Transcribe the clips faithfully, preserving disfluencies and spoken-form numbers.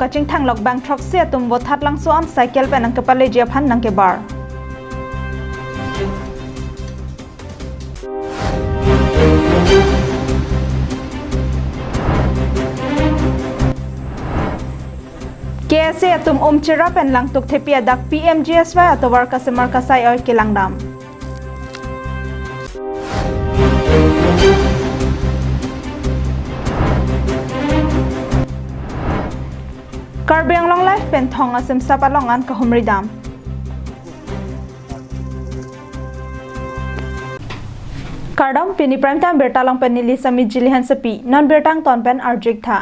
Kachingthang lok bang throksi atum Vothatlangso an cycle pen nangkepaleji aphan nangkebar. K S A atum Umchira pen Langtuk Thepi adak P M G S Y atovar kasemar kasai-oi kelangdam. Karbi Anglong Live pen thong asimsap along an kahumridam. Kardom, pini Prime Time birta along pen neli Sami Jili Hansepi, non birta angton pen arju-ik tha.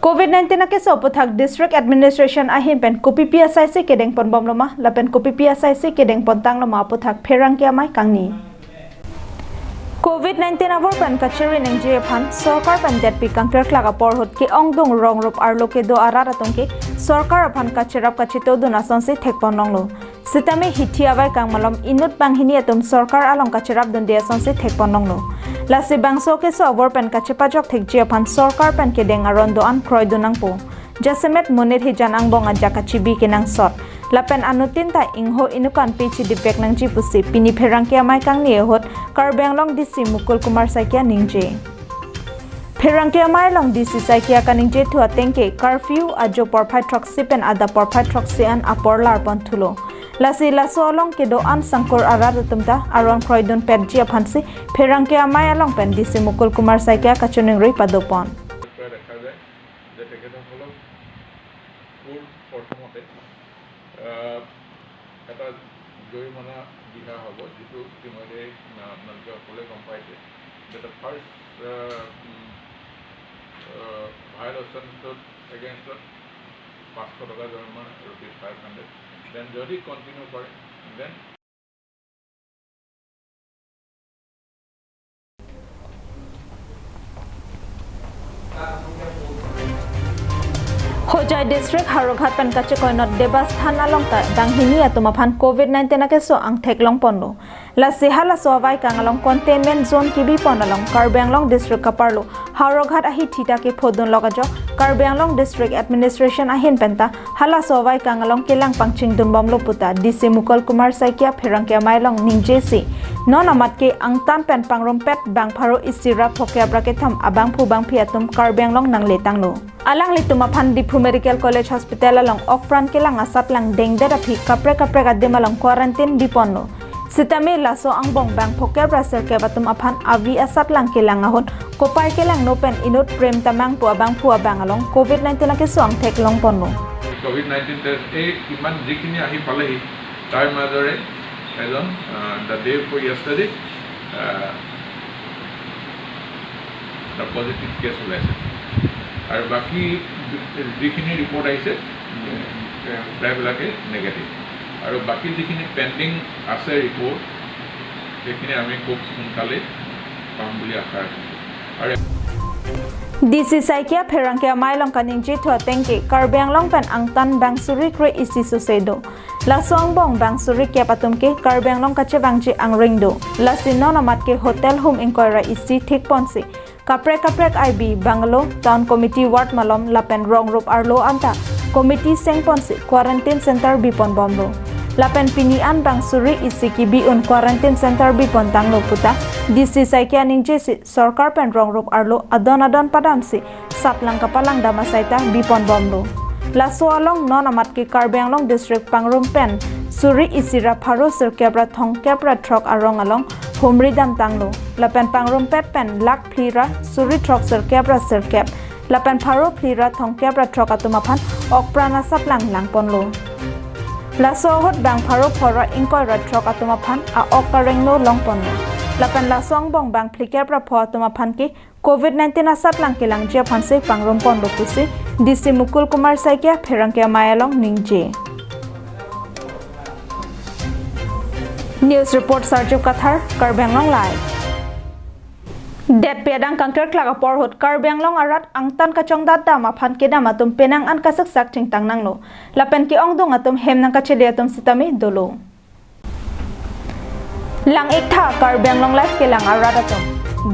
Covid nineteen akeso aputhak District Administration ahin pen kopipi asaisi kedengponbomloma, lapen kopipi asaisi kedengpontangloma aputhak pherangke amei kangni. Covid nineteen avur pen kachiri nangji aphan sorkar pen detpi kangkirklak apor ahut ke-ongdung rong rup arlo kedo arat atum ke sorkar aphan kacherap kachetodun asonsi thekponlonglo. Sitame hithi avaikang malom inut banghini atum sorkar along kacherapdunde asonsi thekponlonglo. Lasi bangso keso avur pen kachepajok thekji aphan sorkar pen kedeng aron do-an kroidun nangpo. Jasemet monit hijan angbong ajak kachibi kenangsot. Lapen anuttin ta ingho inutkan pi chidipvek nangji pusi pini pherangke amei kangni ahut Karbi Anglong D C Mukul Kumar Saikia ningje. Pherangke amei along D C Saikia kaningje thu ateng ke curfew ajo porphai throksi pen adap porphai throksi an apor larpon thulo. Lasi laso along kedo-an sangkur arat atum ta aron kroidunpetji aphansi pherangke amei along pen D C Mukul Kumar Saikia kachiningri padopon. যে তেখেতসকলক কোৰ্ট প্ৰথমতে, আহ, এটা জৰিমনা বিহা হ'ব, যিটো ইতিমধ্যে, আহ, আপোনালোকে সকলোৱে গম পাইছে। যে এটা ফাৰ্ষ্ট, আহ, উম, আহ, ভায়লেশ্যনটোত এগেইনষ্টত পাঁচশ টকা জৰিমনা, ৰুপিজ ফাইভ হাণ্ড্ৰেড। দেন যদি কণ্টিনিউ কৰে, দেন Hojai District Howraghat pen kachekoinot Debasthan along ta banghini atum aphan Covid nineteen akeso angthek longponlo. Lasi halaso avaikang along containment zone kibipon along Karbi Anglong District kaparlo Howraghat ahithi ta kephodunlok ajok Karbi Anglong District Administration ahin pen ta halaso avaikang along kelang pangchingdunbomlo puta D C Mukul Kumar Saikia pherangke amei along ningjesi, non amat ke angtan pen pangrumpet bang pharo isi ra phokep ra kethom abangphu bangphi atum Karbi Anglong nangletanglo. Alanglitum aphan Diphu Medical College Hospital along okpran kelang asatlang dengdet aphi kaprek kaprek adim along quarantine biponlo. Sitame laso angbong bang phokep ra sirkep atum aphan avi asatlang kelang ahut kopai kelangno pen inut prem tamang pu abangphu abang along Covid nineteen akeso angthek longponlo. Covid nineteen test এই কিমান যিখিনি আহি পালেহি, তাৰ মাজৰে এজন, আহ, the day before yesterday, আহ, এটা positive case ওলাইছে। আৰু বাকী যিখিনি ৰিপৰ্ট আহিছে, এ, প্ৰায়বিলাকে নিগেটিভ। আৰু বাকী যিখিনি পেণ্ডিং আছে ৰিপৰ্ট, সেইখিনি আমি খুব সোনকালে পাম বুলি আশা ৰাখিছোঁ। আৰু D C Saikia pherangke amei along kaningje thu ateng ke Karbi Anglong pen angtan bang suri kre isi suse do. Laso angbong bang suri kep atum ke Karbi Anglong kachevangji angring do. Lasi non amat ke hotel hum ingkoi ra isi thikponsi kaprek kaprek I B, bungalow, town committee ward malom lapen rong rup arlo anta committee sengponsi quarantine center biponbomlo. Lapen pini an bang suri isi kibi un quarantine center bipontanglo puta D C Saikia ningjesi sorkar pen rong rup arlo adon adon padamsi satlang kapalangdam asai ta biponbomlo. Laso along non amat ke Karbi Anglong District pangrum pen suri isi ra pharo sirkep ra thomkep ra throk arong along humridamtanglo. Lapen pangrumpet pen lakh phli ra suri throk sirkep ra sirkep, lapen pharo phli ra thomkep ra throk atum aphan okpran asatlang langponlo. Laso ahut bang pharo pho ra ingkoi ra throk atum aphan a-ok karengno longponlo. Lapen laso angbong bang phlikep ra pho atum aphan ke Covid nineteen asatlang kelangji aphansi pangrumponlo pusi D C Mukul Kumar Saikia pherangke amei along ningje. News report Sarjup Kathar, Karbi Anglong Live. Detpi adang kangkirklak apor ahut Karbi Anglong arat angtan kachongdatdam aphan kedam atum penang an kasiksak chingtang nanglo. Lapen ke-ongdung atum hem nangkachele atum sitame dolo. Lang-ik tha Karbi Anglong Live kelang arat atum.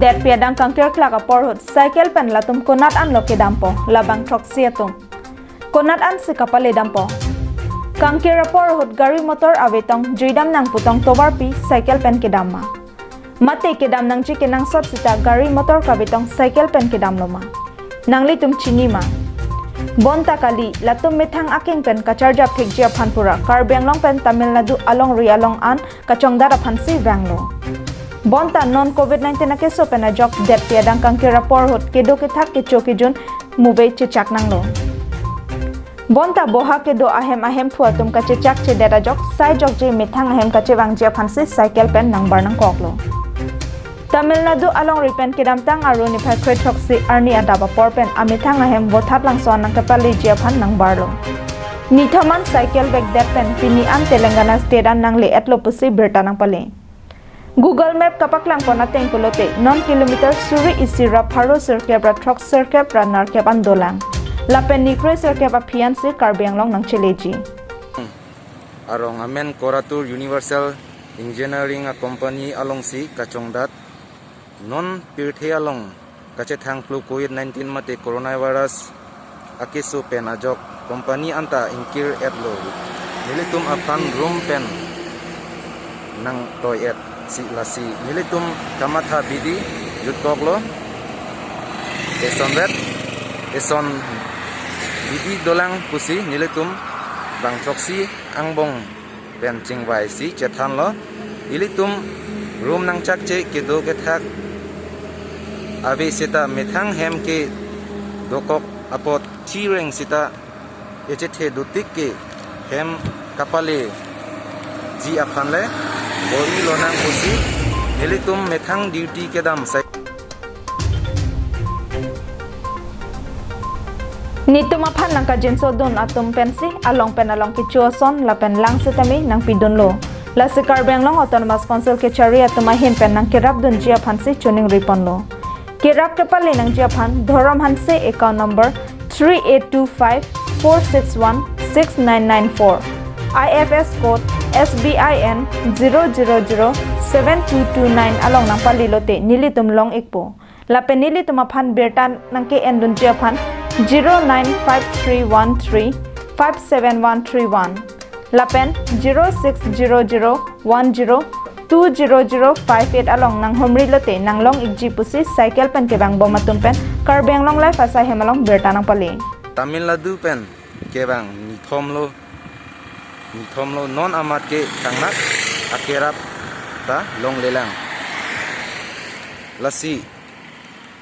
Detpi adang kangkirklak apor ahut cycle pen latum konat anlo kedampo, labang throksi atum. Konat ansi kapale dampo? Kangkir apor ahut gari motor avetong juidam nang putong tovarpi cycle pen kedam ma? Mate kedam nangji kenangsot sita gari motor kavetong cycle pen kedamlo ma? Nanglitum chini ma? Bonta kali, latum methang akeng pen kacharjap thekji aphan pura Karbi Anglong pen Tamil Nadu alongri along an kachongdat aphansi vanglo. Bonta non covid nineteen akeso pen ajok detpi adang kangkir apor ahut kedo kethak kecho kejun muve chechak nanglo. Bonta boha kedo ahem ahemphu atum kachechak chedet ajok sai jokje methang ahem kachevangji aphansi cycle pen nangbar nangkoklo. Tamil Nadu alongri pen kedamtang Aru niphai kre throksi arni adap apor pen amethang ahem Vothatlangso an nangkepaleji aphan nangbarlo. Nithom an cycle vekdet pen pini an Telangana state an nangle-etlo pusi birta nangpale. Google Map kapaklang pon ateng pulote non kilometer suri isi ra pharo sirkep ra throk sirkep ra nerkep an dolang. Lapen nikre sirkep aphi ansi Karbi Anglong nangcheleji. Arong amen Koratur Universal Engineering a company alongsi kachongdat non pirthe along kachethang flu covid nineteen mate coronavirus akeso pen ajok company anta ingkir-etlo. Nelitum aphan room pen nangtoi-et si lasi nelitum kamatha bidi jutkoklo. Eson vet, eson bidi dolang pusi nelitum bang throksi angbong pen chingvaisi chethanlo. Ilitum room nangchakche kedo kethak ave seta methang hem kedokok apot chireng seta echethe dotik ke hem kapaleji aphan le bor-i lonang pusi ilitum methang duty kedam sai. Nitum aphan nangkajinso dun atum pensi along pen along kecho ason lapen lang setame nangpidunlo. Lasi Karbi Anglong Autonomous Council kechari atum ahin pen nangkerapdunji aphansi choningri ponlo. Kerap kepale nangji aphan Dhorom Hanse, account number three eight two five four six one six nine nine four, I F S code S B I N zero zero zero seven two two nine along nangpalelote nelitum long-ikpo. Lapen nelitum aphan birta nangke-endunji aphan zero nine five three one three five seven one three one lapen zero six zero zero one zero two zero zero five eight along nanghumrilote nanglong-ikji pusi cycle pen kevangbom atum pen Karbi Anglong Live asai hem along birta nangpale. Tamil Nadu pen kevang nithomlo, nithomlo non amat ke thangnak akerap ta longlelang. Lasi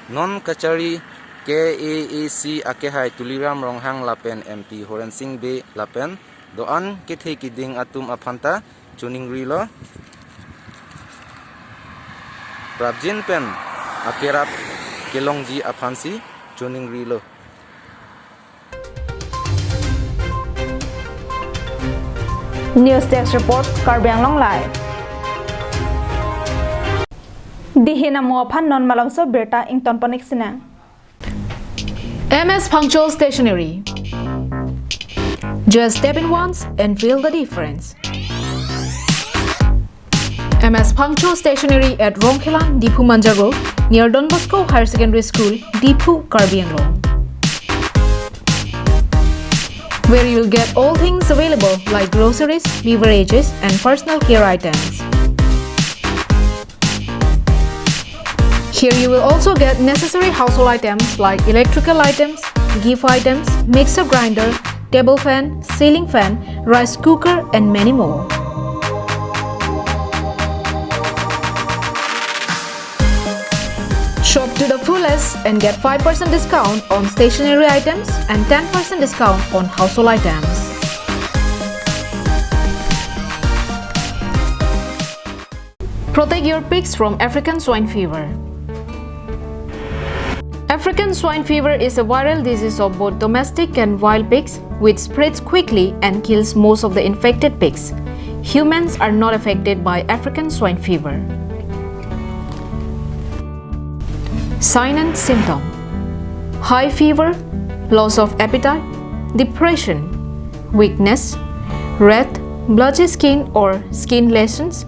non kachari K A A C akehai Tuliram Ronghang lapen M P Horensing Bey lapen do-an kethe kiding atum aphan ta choningrilo. Prapjin pen akerap kelongji aphansi choningrilo. News Desk Report, Karbi Anglong Live. Dihin amo aphan non malomso birta ington pon-ik sinang. M S Phangcho Stationery. Just step in once and feel the difference. M S Phangcho Stationery at Rongkhelan, Diphu Manja Road, near Don Bosco Higher Secondary School, Diphu, Karbi Anglong. Where you'll get all things available like groceries, beverages, and personal care items. Here you will also get necessary household items like electrical items, gift items, mixer grinder, table fan, ceiling fan, rice cooker, and many more. Shop to the fullest and get five percent discount on stationery items and ten percent discount on household items. Protect your pigs from African swine fever. African swine fever is a viral disease of both domestic and wild pigs, which spreads quickly and kills most of the infected pigs. Humans are not affected by African swine fever. Sign and symptom: high fever, loss of appetite, depression, weakness, red, blotchy skin or skin lesions,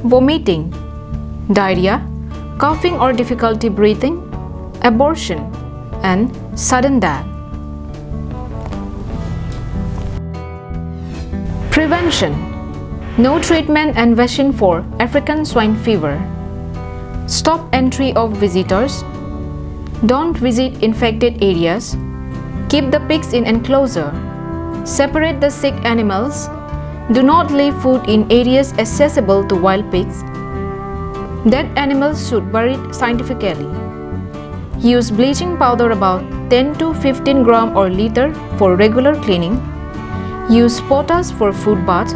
vomiting, diarrhea, coughing or difficulty breathing, abortion, and sudden death. Prevention. No treatment and vaccine for African swine fever. Stop entry of visitors. Don't visit infected areas. Keep the pigs in enclosure. Separate the sick animals. Do not leave food in areas accessible to wild pigs. Dead animals should buried scientifically. Use bleaching powder about ten to fifteen gram or liter for regular cleaning. Use potash for food bath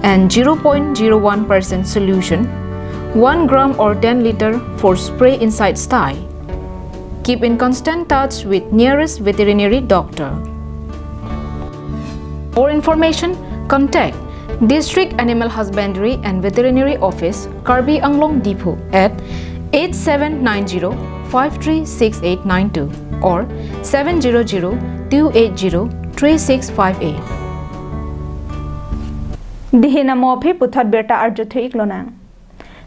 and zero point zero one percent solution, one gram or ten liter for spray inside sty. Keep in constant touch with nearest veterinary doctor. For information, contact District Animal Husbandry and Veterinary Office, Karbi Anglong Diphu at eight seven nine zero five three six eight nine two or seven zero zero two eight zero three six five eight. Dihin amo aphi puthot birta arjuthu-ik lonang.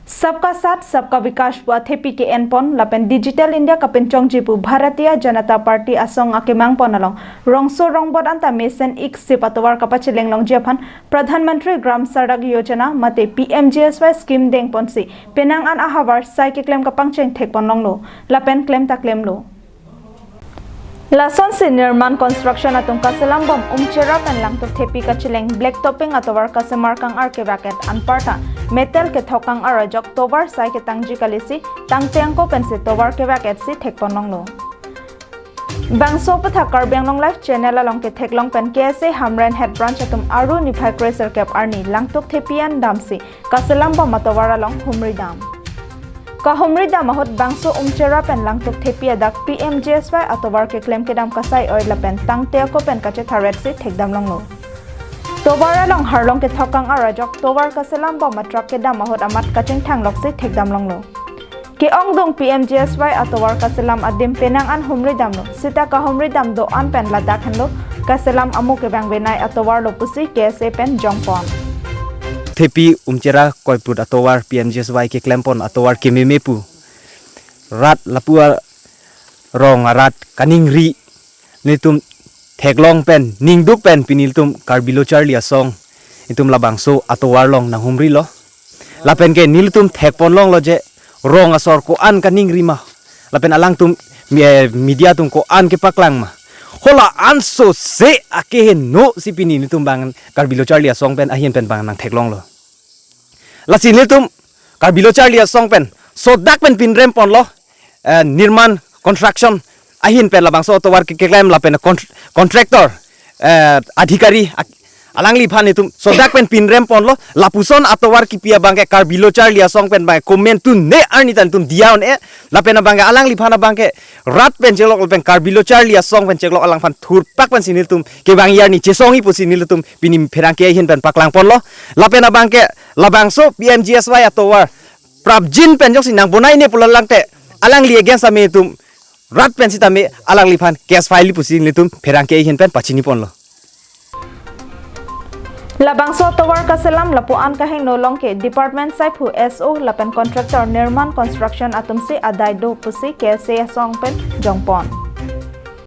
Sabka Saath, Sabka Vikas pu athepi ke-enpon lapen Digital India kapinchongji pu Bharatiya Janata Party asong akemangpon along rongso rongbot anta mesen-ik sip atovar kapacheleng longji aphan Pradhan Mantri Gram Sadak Yojana mate P M G S Y scheme dengponsi penang an ahavar sai keklem kapangcheng thekpon longlo lapen klem ta klemlo. Lasonsi Nirman Construction atum kaselam bom Umchera pen Langtuk Thepi kacheleng black topping atovar kasemar kang-ar kevak-et anparta metal kethok kang-ar ajok tovar sai ketangji kalisi tangte angko pensi tovar kevak-et si thekpon longlo. Bangso aputhak Karbi Anglong Live channel along ketheklong pen K S A Hamren Head Branch atum Aru niphai kre-sirkep arni Langtuk Thepi an damsi kaselam bom atovar along humri dam. Kahumri dam ahut bangso Umchera pen Langtuk Thepi adak P M G S Y atovar keklem kedam kasai-oi lapen tangte ako pen kachetharet si thekdam longlo. Tovar along harlong kethok kang-ar ajok tovar kaselam bom atruck kedam ahut amat kachingthang loksi thekdam longlo. Ke-ongdung P M G S Y atovar kaselam adim penang an humri damlo. Sita kahumri dam do-an pen ladak henlo kaselam amo kevang venai atovar lo pusi K S A pen jongpon. Thepi Umchera Koiput atovar P M G S Y keklempon atovar kememe pu rat lapu arong arat kaningri nelitum theklong pen ningduk pen pini nelitum Karbi Lo Charli Asong itum labangso atovar along nanghumrilo. Lapen ke nelitum thekpon longlo je rong asor ko-an kaningri ma. Lapen alangtum mi-, eh, media atum ko-an kepaklang ma. Hala anso se akeheno si pini nelitum bang Karbi Lo Charli Asong pen ahin pen bang nangtheklonglo. Lasi nelitum Karbi Lo Charli Asong pen sodak pen pinrem ponlo, eh, Nirman Construction ahin pen labangso atovar ke-, keklem lapen kontr-, contractor, eh, adhikari ak-, alangliphan itum sodak pen pinrem ponlo, lapuson atovar kipi abangke Karbi Lo Charli Asong pen bang komentu ne arni tan itum diya un-e, lapen abangke alangliphan abangke rat pen chelok lapen Karbi Lo Charli Asong pen chelok alangphan thurpak pensi nelitum kevang arni chesongji pusi nelitum pini pherangke ahin pen paklang ponlo. Lapen abangke labangso P M G S Y atovar prapjin pen jongsi nangbonaine pulo langte alangli against ame itum rat pen sitame alangliphan case file pusi nelitum pherangke ahin pen pachini ponlo. Labangso tovar kaselam lapu-an kahingno along ke department saiphu S O lapen contractor Nirman Construction atumsi adai do pusi K S A asong pen jongpon.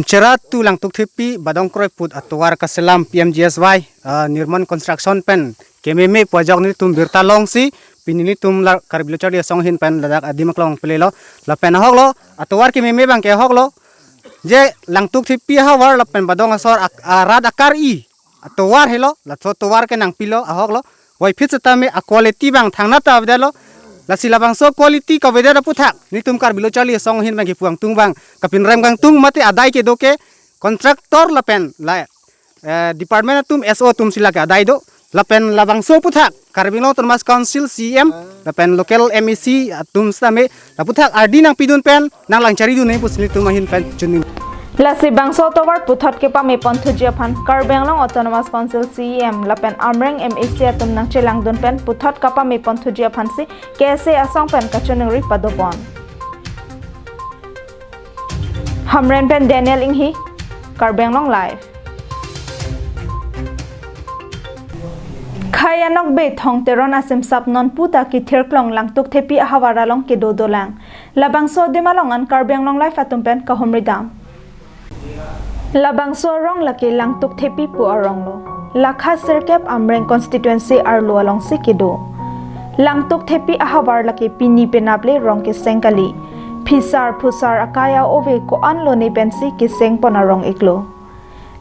Chera tu Langtuk Thepi Badong Kroiput atovar kaselam P M G S Y, ah, Nirman Construction pen kememe pu ajok nelitum birta longsi pini nelitum la Karbi Lo Charli Asong ahin pen ladak adim aklong pelelo lapen ahoklo atovar kememe abangke ahoklo je Langtuk Thepi ahavar lapen Badong asor ak-, arat akar-i atovar helo, laso tovar ke nangpilo ahoklo, voiphit setame a-quality abang thangnat ta avedetlo, lasi labangso quality kavedet aputhak nelitum Karbi Lo Charli Asong ahin abangke puangtung abang kapinrem kangtung mate adai kedo ke contractor lapen la, eh, department atum S O atumsi lake adai do, lapen labangso aputhak Karbi Anglong Autonomous Council C E M lapen local M A C atum sitame laputhak ardi nangpidun pen nanglangcharidun nangji pusi nelitum ahin pen chunning. Lasi bangso tovar puthot kepame ponthuji aphan Karbi Anglong Autonomous Council C E M lapen Amreng M A C atum nangchelangdun pen puthot kapame ponthuji aphansi K S A asong pen kachiningri padopon. Hamren pen Daniel Inghi, Karbi Anglong Live. Khei anokbe Thong Teron asimsap nonpu ta kithirklong Langtuk Thepi ahavar along kedo dolang. Labangso adim along an Karbi Anglong Live atum pen kahumri dam. Labangso arong lake Langtuk Thepi pu arong lo. Lakha sirkep Amreng constituency arlo alongsi kedo. Langtuk thepi ahavar lake pini penap le rong keseng kali. Phisar phusar akai a-ove ko-an lone pensi keseng pon arong iklo.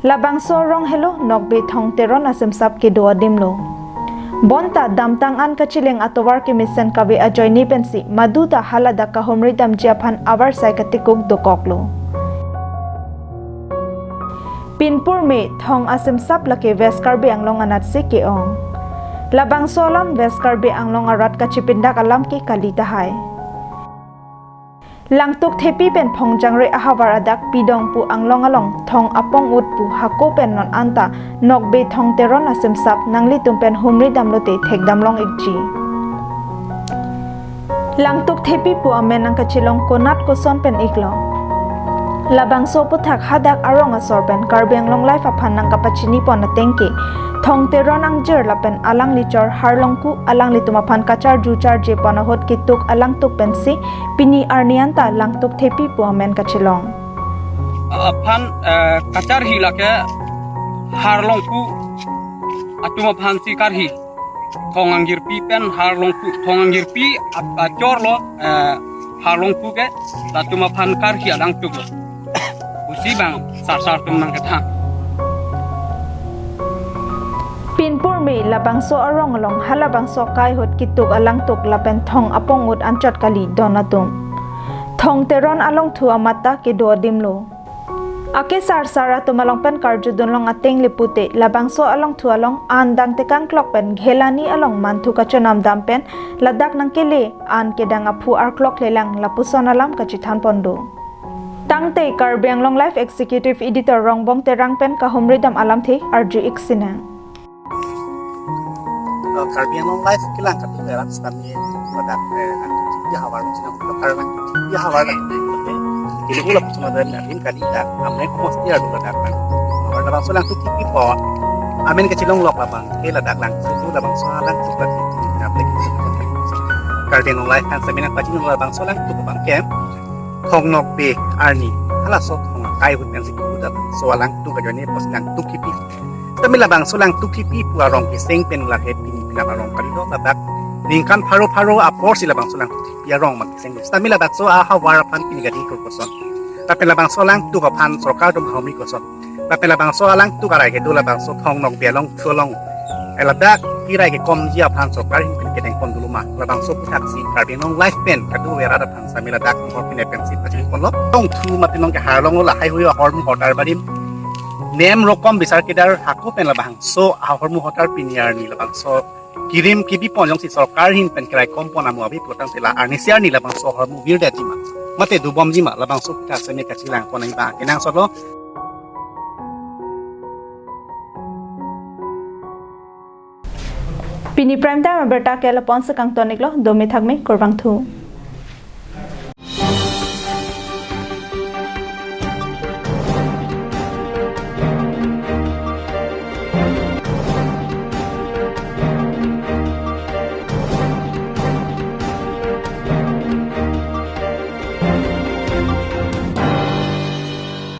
Labangso arong helo Nokbe Thong Teron asimsap kedo adim lo. Bonta damtang an kachileng atovar kemesen kave ajoine pensi maduta haladak kahumri damji aphan avarsai katikuk dokoklo. Pinpur me Thong asimsap lake West Karbi Anglong anatsi ke-ong. Labangso alam West Karbi Anglong arat kachipindak alam ke kali tahai. Langtuk thepi pen Phongjangre ahavar adak Pidong pu anglong along Thong apong ut pu hako pen non anta Nokbe Thong Teron asimsap nanglitum pen humri damlote thekdam long ikji. Langtuk thepi pu amen nangkachelong konat koson pen iklo. Labangso aputhak hadak arong asor pen Karbi Anglong Live aphan nangkapachini pon ateng ke Thong Teron angjir lapen alangli chor Harlongku alanglitum aphan kacharju charje pon ahut ketuk alangtuk pensi pini arni anta langtuk thepi pu amen kachelong. Aphan, eh, kacharhi lake Harlongku atum aphansi karhi. Thong angjirpi pen Harlongku, Thong angjirpi ap-, achor lo, eh, Harlongku ke latum aphan karhi alangtuk lo. Pusi bang sarsar atum nangkethan. Pinpur me labangso arong along halabangso akai ahut ketuk alangtuk lapen Thong apong ut anchot kali don atum. Thong Teron alongthu amat ta kedo adim lo. Ake sarsar atum along pen karjudun long ateng le pute labangso alongthu along an dangtekang klok pen Ghelani along manthu kachonam dam pen ladak nangkele an kedang aphu arklok lelang lapuson alam kachethan pon do. Tangte Karbi Anglong Live Executive Editor Rongbong Terang pen kahumri dam alamthe arju ik sinang. Eh, Karbi Anglong Live kelang katu era sitame ladak, eh, nang ya havar sina kar nang ya havar nang. Ini pula pusat ada nang ini kali dak. Amne komos dia dulu dak nang. Havar labangso langtuk thepi pu amen kachelong lok labang. Ke ladak langtuk labangso langtuk lagi. Nang lagi. Karbi Anglong Live kan seminar pachin labangso langtuk abang ke. Thong Nokbe arni halaso Thong akai ahut pensi kedo labangso alangtuk ajoine pos langtuk thepi. Sitame labangso langtuk thepi pu arong keseng pen lake pini penap arong kali lo ladak ningkan pharo pharo aporsi labangso langtuk thepi arong ma keseng lo. Sitame labangso ahavar aphan pini gadi kurkoson. Lapen labangso langtuk aphan sorkar atum humri koson. Lapen labangso alangtuk arai kedo labangso Thong Nokbe alongthu along. Eh, ladak kirai kekomji aphan sorkar ahin pini kedeng pon dulu ma. Labangso aputhaksi Karbi Anglong Live pen katu era aphan sitame ladak hor pine pensi pachini ponlo. Alongthu mati nong ke Harlong lo lahai hui ahormu hotar barim. Nem rokom bisar kedar hako pen labangso ahormu hotar pini arni labangso kirim kebi pon jongsi sorkar ahin pen kirai kom pon amu abi putangte la arnisi arni labangso ahormu virdetji ma. Mate dobomji ma labangso aputhaksi kachelang pon ahi ba kenangsot lo. Pini Prime Time abirta ke lapu-an si kangton iklo, dome thakme, kurvangthu.